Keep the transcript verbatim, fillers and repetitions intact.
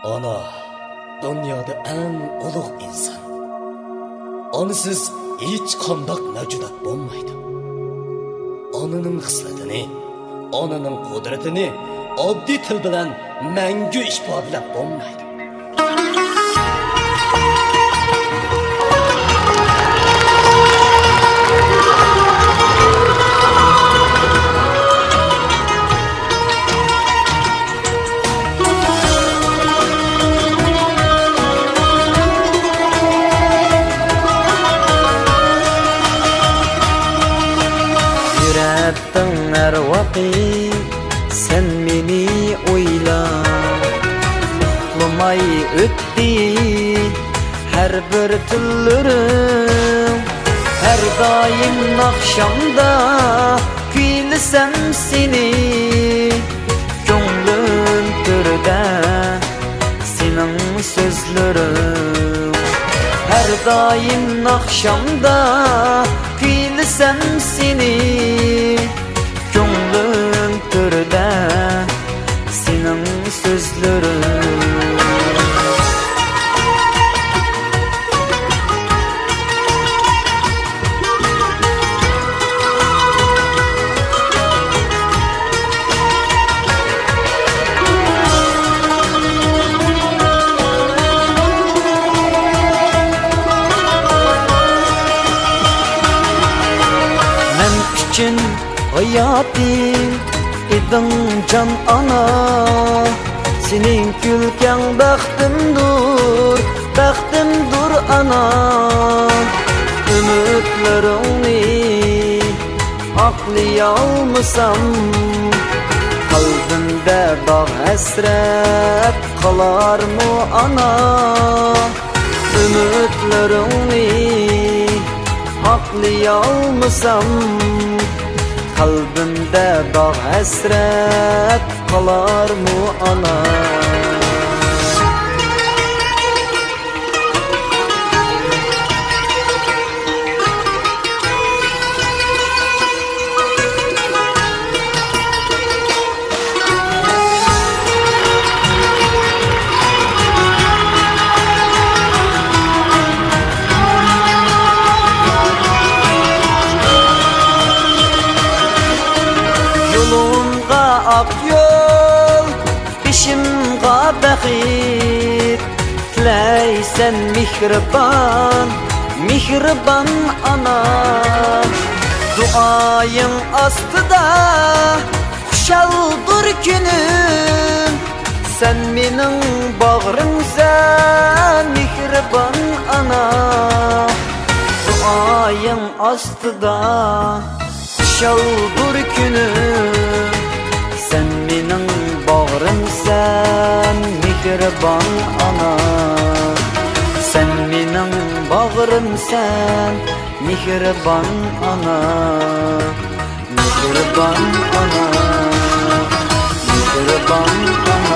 ئانا، دۇنيادا ئەڭ ئۇلۇغ ئىنسان. ئانىسىز ھېچقانداق مەۋجۇدات بولمايدۇ. ئانىنىڭ خىسلىتىنى، ئانىنىڭ قۇدرىتىنى ئاددىي تىل بىلەن مەڭگۈ ئىپادىلەپ بولمايدۇ. يۈرەتتىڭ ھەر ۋاقىت سەن مېنى ئويلاپ، ئۇخلىماي ئۆتتى ھەر بىر تۈنلىرىم. ھەر دائىم ئاخشامدا كۈيلىسەم سېنى، كۆڭلۈم تۆردە سېنىڭ سۆزلىرىڭ. ھەر دائىم ئاخشامدا كۈيلىسەم سېنى، كۆڭلۈم تۆردە سېنىڭ سۆزلىرىڭ. مەن ئۈچۈن ھاياتىم ئىدىڭ جان ئانا، سېنىڭ كۈلكەڭ بەختىمدۇر، بەختىمدۇر ئانا. ئۈمىدلىرىڭنى ئاقلىيالمىسام، قەلبىمدە داغ ھەسرەت قالارمۇ ئانا؟ ئۈمىدلىرىڭنى ئاقلىيالمىسام، قەلبىمدە داغ ھەسرەت قالارمۇ ئانا؟ يولۇمغا ئاق يول، بېشىمغا بەخت تىلەيسەن مېھرىبان، مېھرىبان ئانا. دۇئايىڭ ئاستىدا خۇشالدۇر كۈنۈم، سەن مېنىڭ باغرىمسەن مېھرىبان ئانا. دۇئايىڭ ئاستىدا خۇشالدۇر كۈنۈم، سەن مېنىڭ باغرىمسەن مېھرىبان ئانا. سەن مېنىڭ باغرىمسەن مېھرىبان ئانا. مېھرىبان ئانا، مېھرىبان ئانا.